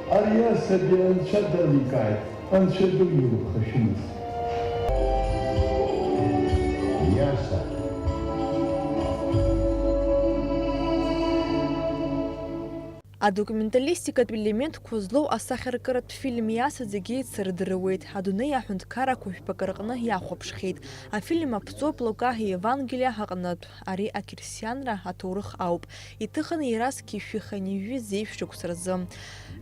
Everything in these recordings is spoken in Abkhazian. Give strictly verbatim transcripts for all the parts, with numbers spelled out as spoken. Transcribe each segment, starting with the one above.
Ари асаби Анцәа даликааит, Анцәа ду илыԥхашәымыз. Иаса. Адокументалистикатә елементқәа злоу асахьаркыратә фильм Иаса зегьы еицырдыруеит. Адунеи аҳәынҭқаррақәа жәпакы рҟны иахәаԥшхьеит. Афильм аԥҵоуп Лука Евангелиа аҟнытә. Ари ақьырсианра аҭоурых ауп. Иҭыхын иара зқьи жәшәи хынҩажәи зеижә шықәса рзы.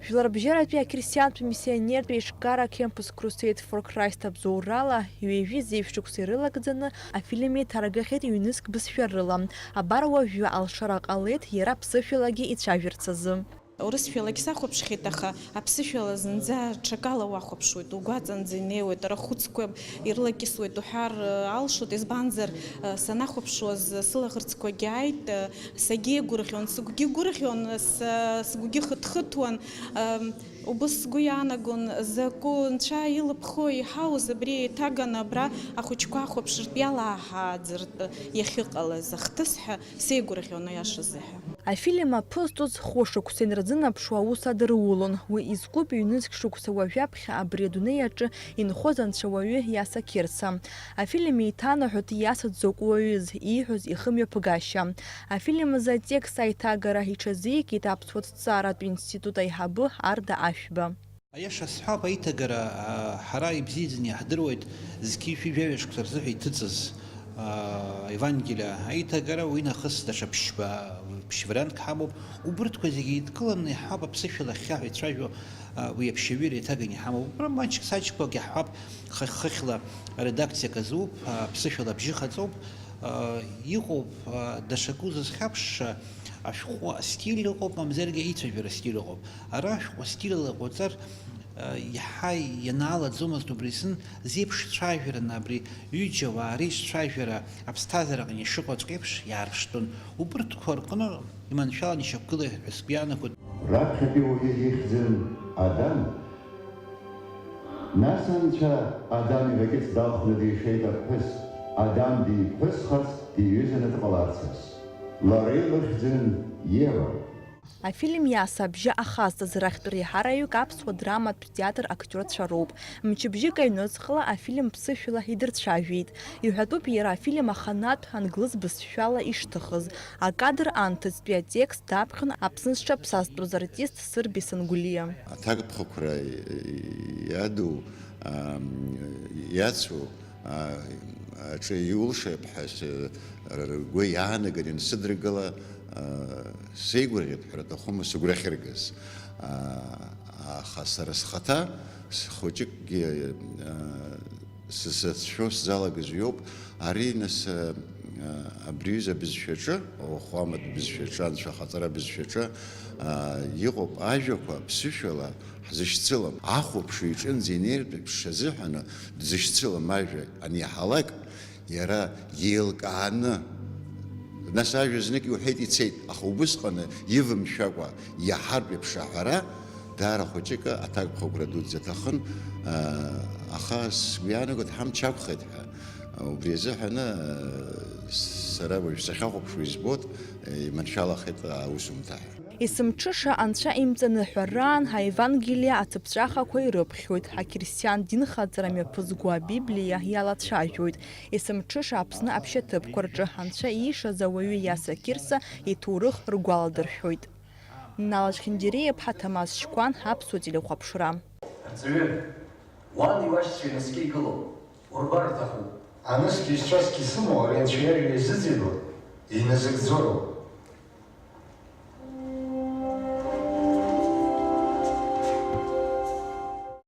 Жәларбжьаратәи ақьырсиантә миссионертә еиҿкаара Campus Crusade for Christ абзоурала, ҩажәи зеижә шықәса ирылагӡаны афильм еиҭаргахьеит ҩнызқь бызшәа рыла. Абар уажәы алшара ҟалеит иара ԥсышәалагьы ицәажәарц азы. Урысшәалагь сахәаԥшхьеит, аха аԥсышәала зынӡа ҽакала уахәаԥшуеит, угәаҵанӡа инеиуеит. Арахәыцқәа ирылакьысуеит уҳәар алшоит, избанзар, санахәаԥшуаз сылаӷырӡқәагьы ааит, сагьеигәырӷьон, сыгәгьы гәырӷьон, с-, сгәгьы хыҭхыҭуан. Убыс сгәы иаанагон, закәу нцәа илыԥхоу иҳауз абри еиҭаганы абра ахәыҷқәа ахәаԥшыртә иалааҳааӡартә иахьыҟалаз ахҭыс ҳәа сеигәырӷьон, аиаша азыҳәа. Афильм аԥызҵоз хәышықәса инарзынаԥшуа аус адырулон. Уи изкуп ҩнызқь шықәса уажәаԥхьа абри адунеи аҿы инхоз анцәа-уаҩы Иаса Қьырса. Афильм еиҭанаҳәоит Иаса дзакәу уаҩыз, ииҳәоз ихымҩаԥгашьа. Афильм азы атекст аиҭагара иҽазикит Аԥсуа ҭҵааратә институт аиҳабы Арда Ашәба. Аиаша сҳәап, аиҭагара, а, ҳара ибзиаӡаны иаҳдыруеит, зқьи жәшәи жәаҩа шықәса рзыҳәа иҭыҵыз, а, Евангелиа аиҭагара, уи нахыс даҽа ԥшьба, ԥшь-вариантк ҳамоуп. Убырҭқәа зегьы еидкыланы иаҳҳәап, аԥсышәала ахьхьаҳәа ицәажәо, а, уи аԥшьаҩы иреиҭаганы иҳамоуп. Убра маҷк-саҷқәак иаҳҳәап, хыхь-хыхьла аредакциак азуп, а, ԥсышәала абжьы хаҵоуп, а, иҟоуп, а, даҽакы узызхьаԥшша, ашәҟәы астиль ыҟоуп, мамзаргьы аицәажәара астиль ыҟоуп. Ара ашәҟәы астиль ала иҟоуҵар, а, иаҳа ианаалаӡомызт убри азын, зеиԥш цәажәараны абри ҩыџьа ауаа реицәажәара аԥсҭазаараҟны ишыҟоуҵәҟьа еиԥш иаарԥштәын. Убырҭқәа рҟны иманшәаланы ишьақәгылеит ҳәа сгәы иаанагоит. Раԥхьатәи уаҩы ихьӡын Адам, нас Анцәа Адам ибакьыц далхны дишеит аԥҳәыс, Адам диԥҳәысхарц диҩызаны дҟаларц ас. Лара илыхьӡын Ева. Афильм Иаса абжьы ахазҵаз рахьтә реиҳараҩык аԥсуа драматә театр актиорцәа роуп. Мчыбжьык аҩныҵҟала афильм ԥсышәала идырцәажәеит. Иҳәатәуп иара афильм аханатә англыз бызшәала ишҭыхыз. Акадр анҭыҵтәи атекст даԥхьон Аԥсны зҽаԥсазтәыз артист Сырби Сангәлиа. Аҭакԥхықәра иаду, ам, иацу, а, аҿы иулшап ҳәа с-, ргәы иаанаган иансыдыргыла, а, сеигәырӷьеит ҳәа рҭахума сыгәра ахьыргаз. А, аха сара схаҭа схәыҷыкгьы, а, сзацәшәо сзалагаз уиоуп. Ари, нас, а, абри аҩыза абызшәаҿы, Уахуаматә бызшәаҿы, Анцәа ахаҵара бызшәаҿы, а, иҟоуп ажәақәа ԥсышәала ҳзышьцылам. Ахәаԥшҩы иҿынӡа инеиртә еиԥш азыҳәаны дзышьцылам ажәа аниаҳалак, иара иеилкааны, нас ажәа знык иуҳәеит, ицеит, аха убысҟаны ивымшәакәа иаҳартә еиԥш аҳәара даара хәыҷык аҭакԥхықәра дуӡӡа аҭахын, аа, аха сгәы иаанагоит, ҳамч ақәхеит ҳәа. Убри азыҳәаны, аа, сара уажә сахьахәаԥшуа избоит, иманшәалахеит аусумҭа ҳәа. Есымҽыша Анцәа имҵаныҳәараан аевангелиа ацыԥҵәахақәа ирыԥхьоит, ақьырсиан динхаҵара мҩаԥызго Абиблиа иалацәажәоит. Есымҽыша Аԥсны аԥшьаҭыԥқәа рҿы Анцәа иишаз ауаҩы Иаса Қьырса иҭоурых ргәаладыршәоит. Нал Ачхьынџьариа-иԥҳа Ҭамаз Шьқәан, Аԥсуа телехәаԥшра. Арҵаҩы, уан иуашьцәа инаскьа игылоуп, урбар рҭахуп. Анысгьы зцәасгьы сымоу ари Анцәа иажәа иазыӡырҩуа, иназыгӡоу.